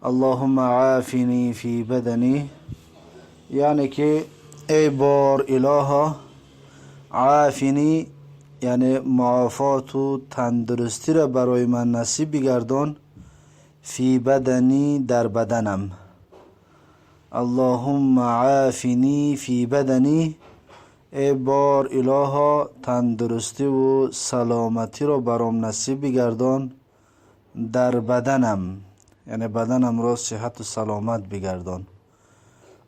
اللهم عافني في بدني. یعنی که ای بار الها، عافنی یعنی معافات و تندرستی را برای من نصیب بگردان، فی بدنی در بدنم. اللهم عافنی فی بدنی، ای بار الها تندرستی و سلامتی را برام نصیب بگردان در بدنم، یعنی بدنم را صحت و سلامت بگردان.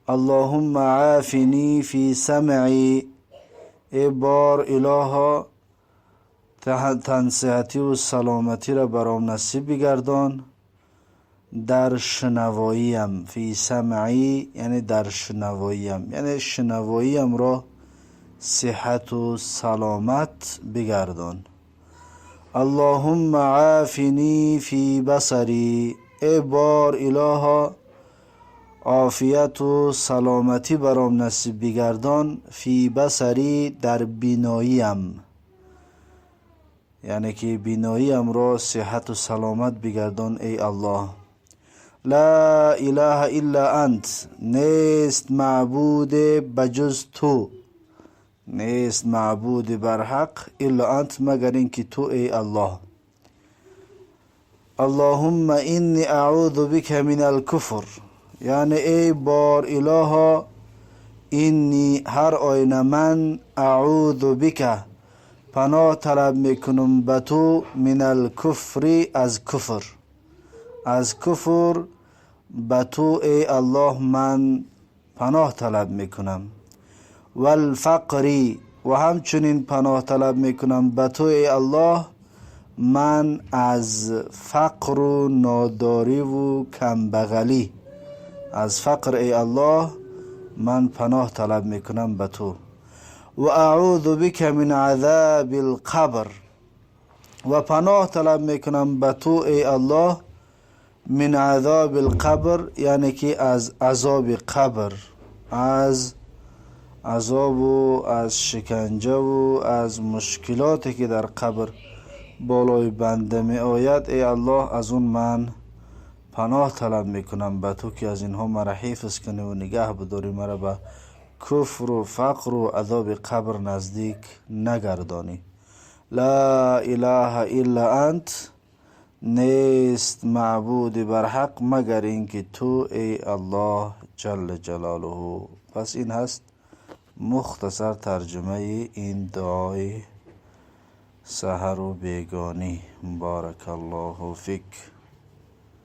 اللهم عافنی فی سمعی، ای بار الها تنصحتی و سلامتی را برام نصیب بگردان در شنواییم. فی سمعی یعنی در شنواییم، یعنی شنواییم را صحت و سلامت بگردان. اللهم عافنی فی بصری، ای بار الها عافیت و سلامتی برام نصیب بگردان، فی بصری در بیناییم، یعنی که بیناییم را صحت و سلامت بگردان ای الله. لا اله الا انت، نیست معبود بجز تو، نیست معبود برحق الا انت مگر اینکه تو ای الله. اللهم انی اعوذ بک من الکفر، یعنی ای بار الها انی هر آینه من، اعوذ بک پناه طلب میکنم به تو، من الکفر از کفر، از کفر به تو ای الله من پناه طلب میکنم. والفقر و همچنین پناه طلب میکنم به تو ای الله من از فقر و ناداری و کمبغلی، از فقر ای الله من پناه طلب میکنم به تو. و اعوذ بک من عذاب القبر، و پناه طلب میکنم به تو ای الله من عذاب القبر، یعنی که از عذاب قبر، از عذاب و از شکنجه و از مشکلاتی که در قبر بالای بنده می آید ای الله از اون من پناه طلب میکنم به تو که از اینها مرا حفظ کنی و نگه بداری، مرا به کفر و فقر و عذاب قبر نزدیک نگردانی. لا اله الا انت، نیست معبود برحق مگر اینکه تو ای الله جل جلاله. پس این هست مختصر ترجمه این دعای سحر و بیگانی. بارک الله فیک.